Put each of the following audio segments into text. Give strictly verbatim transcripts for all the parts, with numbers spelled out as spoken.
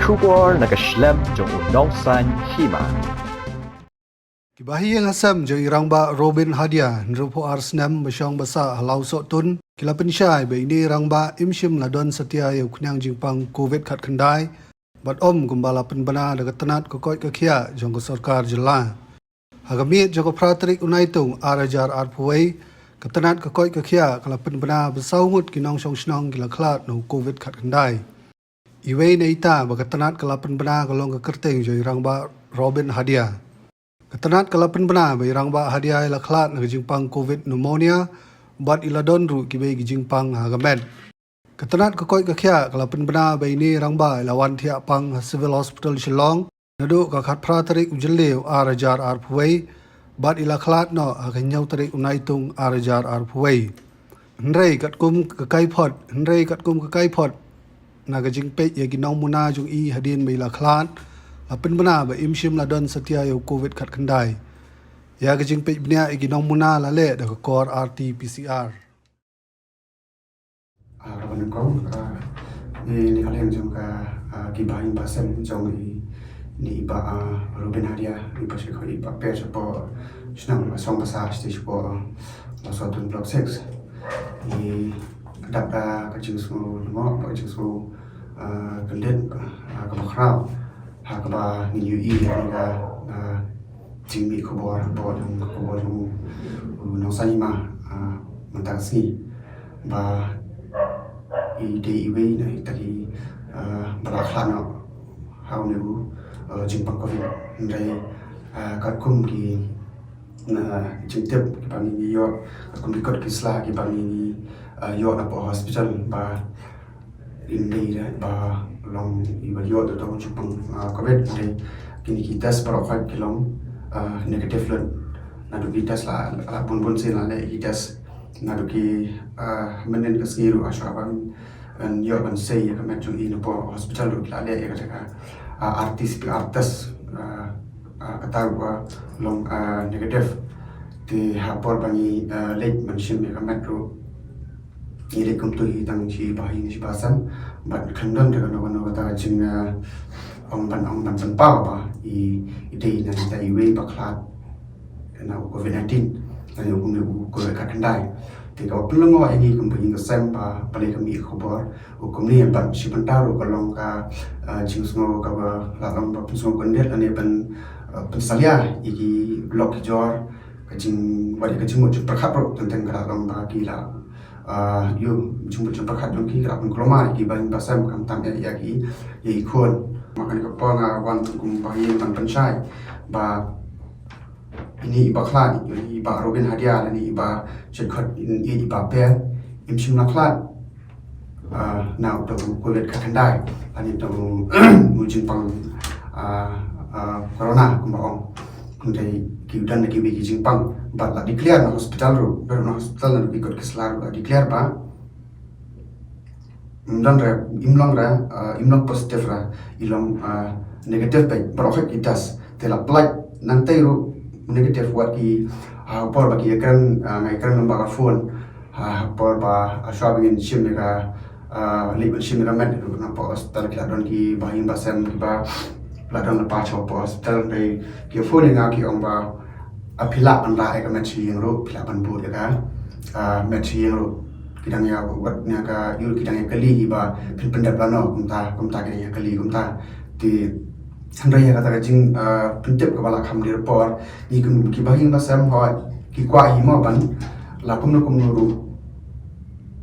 Khubor na ka shlem jong u nongsan hima. Ki bahaïing hasem jong i rangbah Robin Hadia, hynriewphew ar snem, ba shong ba sah ha Lawsohtun, ki la pynshai ba ine i rangbah im shym la don satia ïa u khñiang jingpang covid khatkhyndai, bad ym kumba la pynbna da ka tnat ka koit ka khiah jong ka sorkar jylla. Ha ka miet jong ka phra tarik u Naitung ar hajar arphew wei, ka tnat ka koit ka khiah ka la pynbna ba saw ngut ki nongshong shnong ki la khlad na u covid khatkhyndai. Iwei na ita ba ka tnat ka la pynbna ka long ka kyrteng jong i rangbah Robin Hadia. Ka tnat ka la pynbna ba i rangbah Hadia i la khlad na ka jingpang covid pneumonia, bad i la don ruh kiwei ki jingpang ha ka met. Ka tnat ka koit ka khiah ka la pynbna ba ine i rangbah i la wan thiah pang ha Civil Hospital Shillong naduh ka khatphra tarik u Jylliew ar hajar arphew wei, bad i la khlad noh ha ka hynñiew tarik u Naitung ar hajar arphew wei. Hynrei katkum ka kaiphod, hynrei katkum ka kaiphod na ka jingpeit ïa ki nongmuna jong i hadien ba i la khlad, la pynbna ba im shym la don satia ïa u covid khatkhyndai. Ïa ka jingpeit bniah ïa ki nongmuna la leh da ka kor R T P C R. Ah, ka ban kong, ah, i ni ka liang jong ka, ah, ki bahaïing bahasem jong i, ni i bah, ah, Robin Hadia, i bah Sheikh, i bah Pyer shapoh shnong Song Basa, stage four, Lawsohtun Block six. I dap da ka jingsngew lyngngoh, ka jingsngew, ah, kyndit, ah, kaba khraw. Ha kaba ngi ïohi ïa ka, ah, jingmih khubor, khubor jong, khubor jong u, u nongsan hima, ah, mynta ka sngi. Ba i dei iwei na kita ki, ah, ba la khlad noh ha une u, ah, jingpang covid. Hynrei, ah, katkum ki, na jingtip kiba ngi ïoh, katkum ki kot ki sla kiba ngi, ah, ïoh napoh hospital ba ym dei re ba long iba ïoh da u jingpang, ah, covid, hynrei kine ki test baroh khoit ki long, ah, negative lut. Naduh ki test la, la bun bun sien la leh ki test. Naduh ki, ah, mynnin ka sngi ruh, ah, shuwa ban, ban ïoh ban sei ïa ka met jong i napoh hospital ruh ki la leh ïa kata ka, ah, R T P C R test, ah, ah, kata ruh, ah, long, ah, negative. Te ha por ba ngi, ah, leit ban shim ïa ka met ruh, ngi leit kumto hi tang shi bahaïing shi bahasem, bad khlem don da kano kano kata ka jing, ah, ong ban, ong ban pynpaw ba i, i dei na kita iwei ba khlad na u covid nineteen, na u, u covid khatkhyndai. Te kaba pynlyngngoh ïa ngi kum bahaïing bahasem ba balei ka mih ka khubor u kumne, bad shi bynta ruh ka long ka, ah, jingsngew kaba la long ba pynsngew kyndit lane pyn, ah, pynsalia ïa ki lok ki jor, ka jing, wat ïa ka jingmut jingpyrkhat ruh teng teng ka la long ba ki la, ah, ïoh jingmut jingpyrkhat jong ki ka la pynkulmar ïa ki bahaïing bahasem, khamtam ïa, ïa ki, ïa i khun. Ma kane ka por nga wan kum bahaïing ban pynshai ba ine i bah khlad, ine i bah Robin Hadia, ine i bah Sheikh, ine i bah Pyer, im shym la khlad, ah, na uta u covid khatkhyndai, lane uta u jingpang, ah, ah, corona kumba ong. Hynrei ki don da kiwei ki jingpang, bad la declare na hospital ruh, na hospital, na ki kot ki sla ruh la declare ba im don re, im long re, ah, im long positive re, i long, ah, negative beit baroh khoit ki test. Te la pynlait nangtei ruh negative, wat ki, ah, por ba ki ïakren, ah, nga ïakren lyngba ka phone. Ha, ha por ba, ah, shuwa ba ngin shim ïa ka, ah, leit ban shim ïa ka met ruh napoh hospital ki la don ki bahaïing bahasem kiba la don lypa shapoh hospital, hynrei ki phone ïa nga ki ong ba, ah, phi lah ban rah ïa ka met sha ïing ruh, phi lah ban bud ïa ka, ah, met sha ïing ruh. Ki dang ïa wat ïa ka, ïoh ki dang ïa kylli hi ba phin pyndep lano kumta, kumta ki dang ïa kylli kumta. Te hynrei ïa kata ka jing, ah, pyntip kaba la kham dei por, ngi kum ki bahaïing bahasem hooid ki kwah hi mo ban la kumno kumno ruh,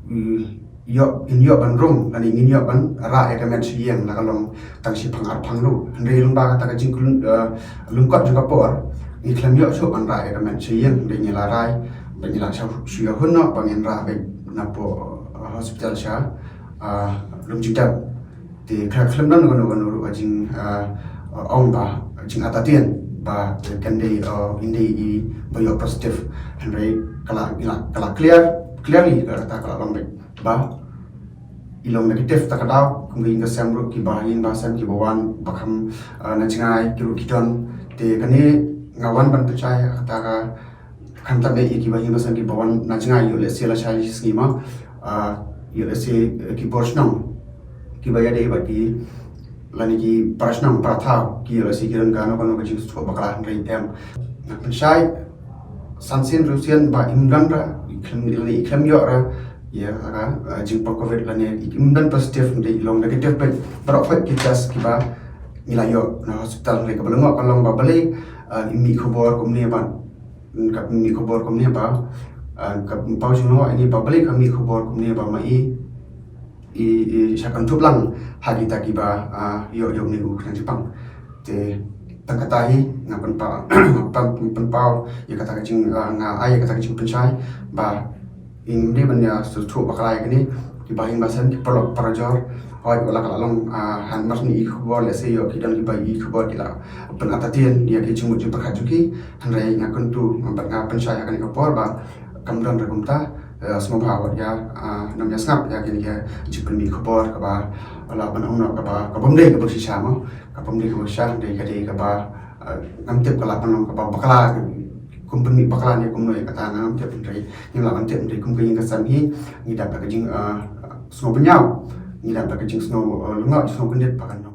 mm, ïoh, ngin ïoh ban rung, lane ngin ïoh ban rah ïa ka met sha ïing la ka long tang shiphang arphang ruh. Hynrei lyngba kata ka jingkylli, eh, lyngkot jong ka por, ngi khlem ïoh shuh ban rah ïa ka met sha ïing, hynrei ngi la rai ba ngi la shu, shu ïoh hun noh ba ngin rah beit napoh, eh, hospital sha, eh, Lumjingdep. Te ka khlem don kano kano ruh ka jing, eh, ong ba jing atatien ba kan dei, eh, ym dei i ba ïoh positive. Hynrei ka la, ka la, ka la clear, clearly ka la, ka la long beit ba i long negative ta ka daw, kum ka ïing ka sem ruh, ki bahaïing bahasem kiba wan ba kham, eh, na jngai ki ruh ki don. Te kane nga wan ban pynshai kata ka, khamtam ïa ki bahaïing bahasem kiba wan na jngai, ïoh lehse lashai shi sngi ma, ah, ïoh lehse, eh, ki bor shnong kiba ïadei bad ki, lane ki para shnong para thaw ki ïoh lehse ki don kano kano ka jingsngewthuh bakla hynrei em. Nga pynshai san sien hynriew sien ba im don ra, i khlem, lane i khlem ïoh ra ïa ka, eh, jingpang covid lane im don positive, hynrei i long negative beit baroh khoit ki test kiba ngi la ïoh na hospital. Hynrei kaba lyngngoh ka long ba balei, eh, im mih khubor kumne ba, ka mih khubor kumne ba, eh, ka paw jinglyngngoh ine ba balei ka mih khubor kumne ba ma i i, i sha kynthup lang ha kita kiba, ah, ïoh, ïoh ne u khnang jingpang. Te tang kata hi nga pynpaw, nga pyn, pynpaw ïa kata ka jing, ah, nga ai ïa kata ka jingpynshai ba ym dei ban ïa sngewthuh bakla ïa kine, kiba ïing ba sem, ki paralok parajor. Hooid, wat la ka la long, ah, hangne mar shu i khubor, lehse ïoh ki don kiba i khubor ki la pynentertain ïa ki jingmut jingpyrkhat jong ki. Hynrei nga kyntu bad nga pynshai ha kane ka por ba kam don re kumta. Eh, sngewbha wat ïa, ah, nym ïa sngap ïa kine ki jingpynmih khubor kaba la ban ong noh kaba, kaba ym dei kaba shisha mo, kaba ym dei kaba shisha, hynrei ka dei kaba, ah, ngam tip ka la ban ong kaba bakla, kum pynmih bakla ne kumno ïa kata ngam tip, hynrei ngim lah ban tip, hynrei kum ka ïing ka sem hi ngi dap da ka jing, ah, sngew bynñiaw, ngi dap da ka jingsngew, ah, lyngngoh, jingsngew kyndit ba kan